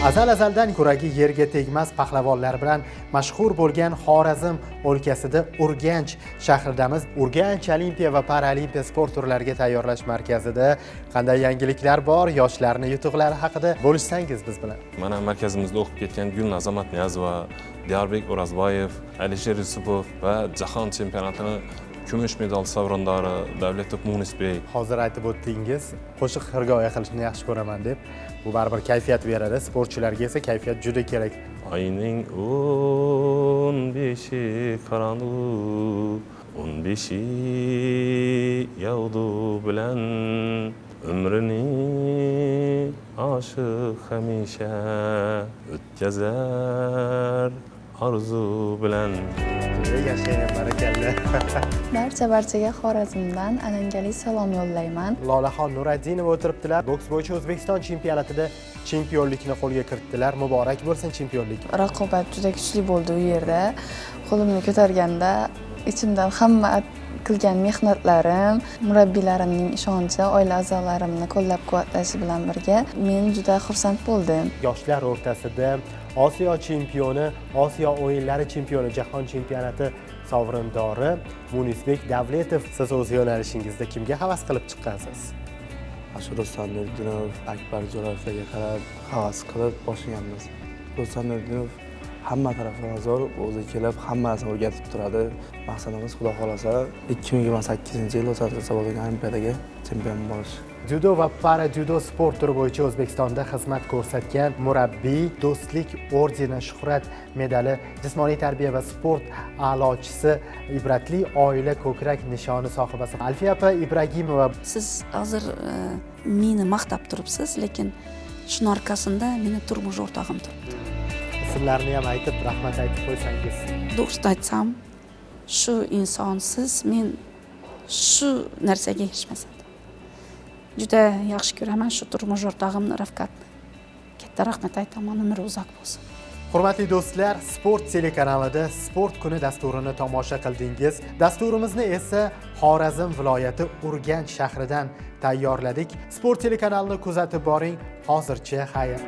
Azal azaldan kuragi yerga tegmas pahlavonlar bilan mashhur bo'lgan Xorazm o'lkasida Urganch shahridamiz. Urganch Olimpiya va Paralimpiya sport turlariga tayyorlash markazida qanday yangiliklar bor, yoshlarni yutuqlari haqida bo'lishsangiz biz bilan. Mana markazimizda o'qib ketgan Gulnaz Amatniyazova, Diyarbek O'razboyev, Alisher Yusupov va jahon chempionatini kumush medal sovrindori Davletov Munisbek. Hozir aytib o'tdingiz, qo'shiq hirgoya qilishni yaxshi ko'raman deb. Bu baribir kayfiyat beradi, sportchilarga esa kayfiyat juda kerak. Oyning 15i qorong'u, 15i yog'du bilan, umrini oshiq hamisha o'tkazar orzu bilan. Yashang, barakalla. Barcha barchaga Xorazmdan alangali salom yo'llayman. Lolaxon Nuraddinova o'tiribdilar. Boks bo'yicha O'zbekiston chempionatida chempionlikni qo'lga kiritdilar. Muborak bo'lsin chempionlik. Raqobat juda kuchli bo'ldi u yerda. Qo'limni ko'targanda ichimdan hamma qilgan mehnatlarim, murabbiylarimning ishonchi, oila a'zolarimni qo'llab-quvvatlashi bilan birga men juda xursand bo'ldim. Yoshlar o'rtasida Osiyo chempioni, Osiyo o'yinlari chempioni, jahon chempionati sovrindori Munisbek Davletov, siz o'z yo'nalishingizda kimga havas qilib chiqqansiz? Shu Rustam Nuriddinov, Akbar Jo'rayevlarga qarab havas qilib boshlaganmiz. Rustam Nuriddinov hamma tarafdan zo'r, o'zi kelib hamma narsani o'rgatib turadi. Maqsadimiz, Xudo xohlasa, 2028-yil Los-Anjelesda bo'ladigan Olimpiadaga chempion bo'lish. Dzyudo va para dzyudo sport turi bo'yicha O'zbekistonda xizmat ko'rsatgan murabbiy, Do'stlik ordeni, Shuhrat medali, jismoniy tarbiya va sport a'lochisi, Ibratli oila ko'krak nishoni sohibasi Alfiya opa Ibragimova. Siz hozir meni maqtab turibsiz, lekin shuni orqasida meni turmush o'rtog'im turibdi. Ismlarini ham aytib, rahmat aytib qo'ysangiz. To'g'risini aytsam, shu insonsiz men shu narsaga erishmas edim. Juda yaxshi ko'raman shu turmush o'rtog'imni, Rafkatni. Katta rahmat aytaman, umri uzoq bo'lsin. Hurmatli do'stlar, Sport telekanalida Sport kuni dasturini tomosha qildingiz. Dasturimizni esa Xorazm viloyati Urganch shahridan tayyorladik. Sport telekanalini kuzatib boring. Hozircha xayr.